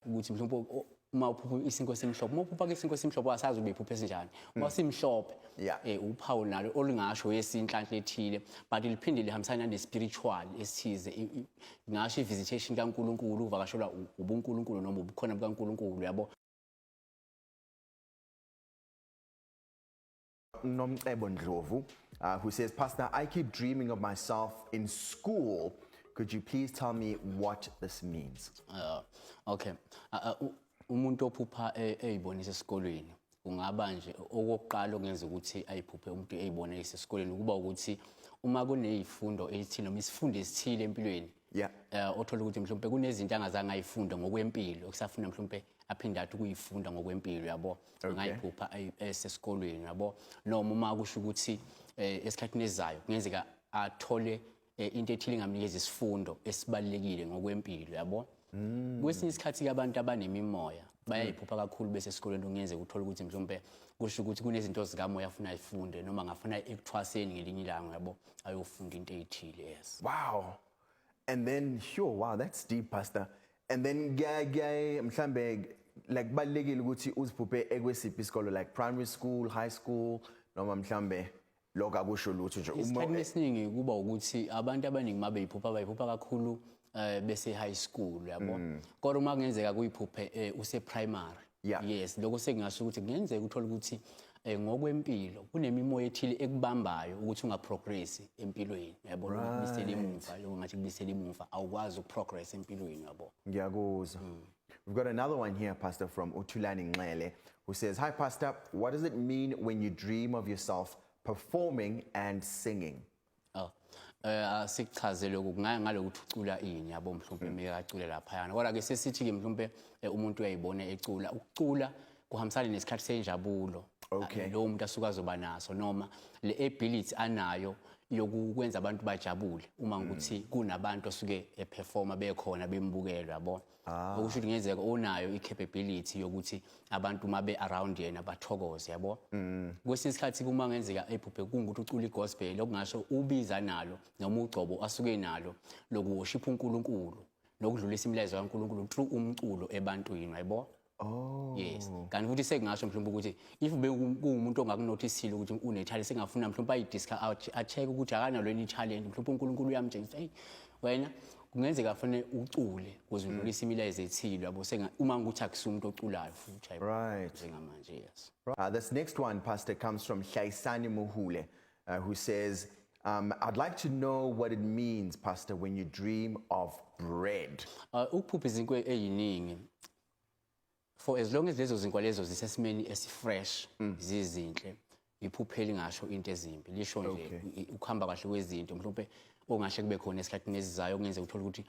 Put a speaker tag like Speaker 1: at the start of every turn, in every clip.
Speaker 1: Ukuthi mhlawumbe uma uphupha isinkwa esimhlophe, uma uphupha ke isinkwa esimhlophe, wasazi ube iphupha esinjani. Uma simhlophe, uphawu nalo olungasho yesinhlanhla ethile, but liphinde lihambisana nane spiritual esithize. Ngasho i-visitation kaNkulunkulu, uvakashelwa ubuNkulunkulu noma ubukhona bukaNkulunkulu, yabo.
Speaker 2: Nomcebo Ndlovu, who says, "Pastor, I keep dreaming of myself in school. Could you please tell me what this means?"
Speaker 1: Okay. Umuntu ophupha eyibonisa esikolweni, kungaba nje okokuqala okungenza ukuthi ayiphuphe umuntu eyibona esesikolweni, kuba ukuthi uma kunezifundo ezithile noma isifundo esithile empilweni, othola ukuthi mhlawumbe kunezinto angazange ayifunde ngokwempilo, okusafuna mhlawumbe aphinde athi ukuyifunda ngokwempilo, yabo. Angayiphupha esesikolweni, yabo, noma uma kusho ukuthi esikhathini esizayo kungenzeka athole into ethile engamnikeza isifundo esibalulekile ngokwempilo, yabo. Kwesinye isikhathi ke abantu abanemimoya bayayiphupha kakhulu bese esikolweni. Kungenzeka uthole ukuthi mhlawumbe kusho ukuthi kunezinto zikamoya afuna ayifunde, noma angafuna ekuthwaseni ngelinye ilanga, yabo, ayofunda into eyithile, yes.
Speaker 2: Wow. And then, sure, wow, that's deep, Pastor. And then, kuya mhlambe, like, kubalulekile ukuthi uziphuphe ekwesiphi isikolo, like primary school, high school, noma mhlambe lokho akusho lutho nje?
Speaker 1: Esikhathini esiningi kuba ukuthi abantu abaningi uma beyiphupha, bayiphupha kakhulu bese high school, yabo. Kodwa uma kungenzeka kuyiphuphe use primary, yes, lokho sekungasho ukuthi kungenzeka uthole ukuthi ngokwempilo kunemimoya ethile ekubambayo ukuthi ungaprogress empilweni, yabo, kubisela emuva, lokho ngathi kubisela emuva, awukwazi ukuprogress empilweni, yabo.
Speaker 2: Ngiyakuzwa. We've got another one here, Pastor, from Utulani Nxele, who says, "Hi, Pastor, what does it mean when you dream of yourself performing and singing?"
Speaker 1: Oh. Asikuchaze lokhu, kungaya ngalokuthi ucula ini, yabo, mhlawumbe mekacule laphayana. Kodwa ke sesithi ke mhlawumbe umuntu uyayibona ecula. Ukucula kuhambisana nesikhathi senjabulo. Lowo muntu asuka azoba naso, noma le ability anayo yokwenza abantu bajabule uma ukuthi kunabantu osuke eperforma bekhona bembukela, yabo. Okusho ukuthi kungenzeka unayo i-capability yokuthi abantu uma be-around yena bathokoze, yabo. Kwesinye isikhathi kuma ngenzeka ephuphe kungukuthi ucula igospel, okungasho ubiza nalo noma ugcobo asuke nalo lokuworship uNkulunkulu nokudlulisa imilayezo kaNkulunkulu through umculo ebantwini, yabo. Yes, kanti futhi sekungasho mhlawumbe ukuthi if bekuwumuntu ongakunothisile ukuthi une-talent, sengafuna mhlawumbe ayidiscover, a-check ukuthi akanalo yini i-talent. Mhlawumbe uNkulunkulu uyamtshengisa, hey wena, kungenzeka fanele ucule ukuze udlulise imilayezo ethile, yabo, senga uma ngukuthi akusiyo umuntu oculayo futhi, yabo. Njengamanje, yes.
Speaker 2: This next one, Pastor, comes from Shaisani Muhule, who says, "I'd like to know what it means, Pastor, when you dream of bread."
Speaker 1: Ukuphupha izinkwa eziningi, for as long as lezo zinkwa lezo zisesimeni esifresh, zizinhle, iphupho elingasho into ezimbi, lisho nje ukuhamba kahle kwezinto mhlawumbe ongahle kube khona esikhathini esizayo. Kungenzeka uthole ukuthi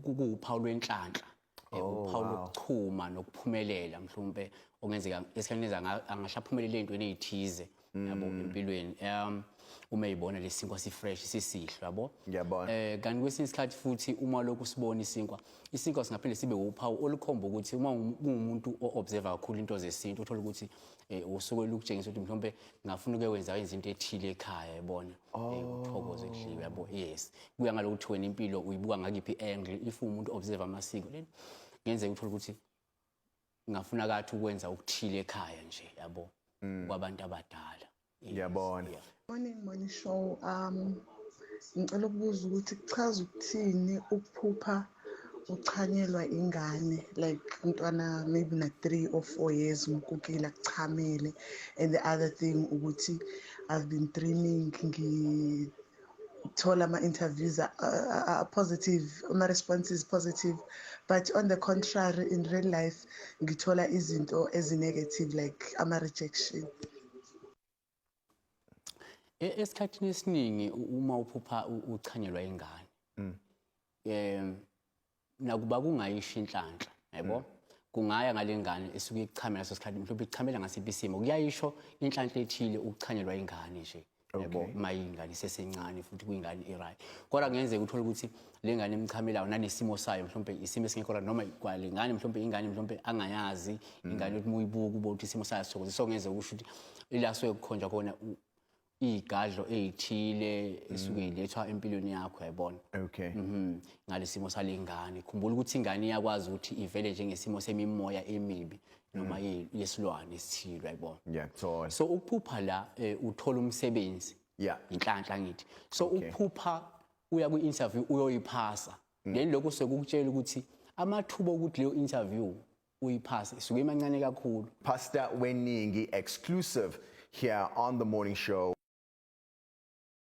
Speaker 1: kuwuphawu lwenhlanhla, uphawu lokuchuma nokuphumelela, mhlawumbe okungenzeka esikhathini esizayo angahle aphumelele ey'ntweni ey'thize, yabo, empilweni, uma eyibona lesinkwa si-fresh, sisihle, yabo.
Speaker 2: Ngiyabona.
Speaker 1: Kanti kwesinye isikhathi futhi uma lokhu sibona isinkwa, isinkwa singaphinde sibe uphawu olukhomba ukuthi uma kuwumuntu o-observe kakhulu into zesintu, uthola ukuthi usuke lukutshengisa ukuthi mhlawumbe ngafuna ukwenza izinto ethile ekhaya, yabona, uthokoze kudliwe, yabo. Yes, kuya ngalokuthi wena impilo uyibuka ngakiphi angle. If umuntu observe amasiko, then kungenzeka uthola ukuthi ngafuna kathi ukwenza okuthile ekhaya nje, yabo, kwabantu abadala. Yes,
Speaker 2: Ngiyabona.
Speaker 1: yeah.
Speaker 3: Morning, morning show. Ngicela ukubuza ukuthi kuchaza ukuthini ukuphupha uchanyelwa ingane, like umntwana maybe na 3 or 4 years, umkukile akuchamele. And the other thing ukuthi I've been dreaming ngithola ama interviews are positive, ama responses positive, but on the contrary in real life ngithola izinto ezi negative, like ama rejection.
Speaker 1: Esikhathini esiningi uma uphupha uchanyelwa ingane, nakuba kungayisho inhlanhla, yabo, kungaya ngale ngane esuke ichamela leso sikhathi, mhlawumbe ichamela ngasiphi isimo, kuyayisho inhlanhla ethile ukuchanyelwa ingane nje, yabo, uma ingane isesencane futhi kuyingane e-right. Kodwa kungenzeka uthole ukuthi le ngane emchamelayo nanesimo sayo mhlawumbe isimo esingekho right, noma kwale ngane mhlawumbe ingane mhlawumbe angayazi ingane, ukuthi uma uyibuka ubone ukuthi isimo sayo sithokozisa. So kungenzeka usho ukuthi ila suke kukhonjwa khona. Igadlo ezithile esuke ilethwa empilweni yakho, yayibona. Ngalesimo salengane, khumbula ukuthi ingane iyakwazi ukuthi ivele njengesimo semimoya emibi noma yesilwane esithile, yayibona.
Speaker 2: Ngiyakuthola.
Speaker 1: So ukuphupha la uthola umsebenzi, inhlanhla ngithi. So ukuphupha uya kwi-interview uyoyiphasa, then lokho sekukutshela ukuthi amathuba okuthi leyo interview uyiphase isuke imancane kakhulu.
Speaker 2: Pastor Weningi exclusive here on the morning show.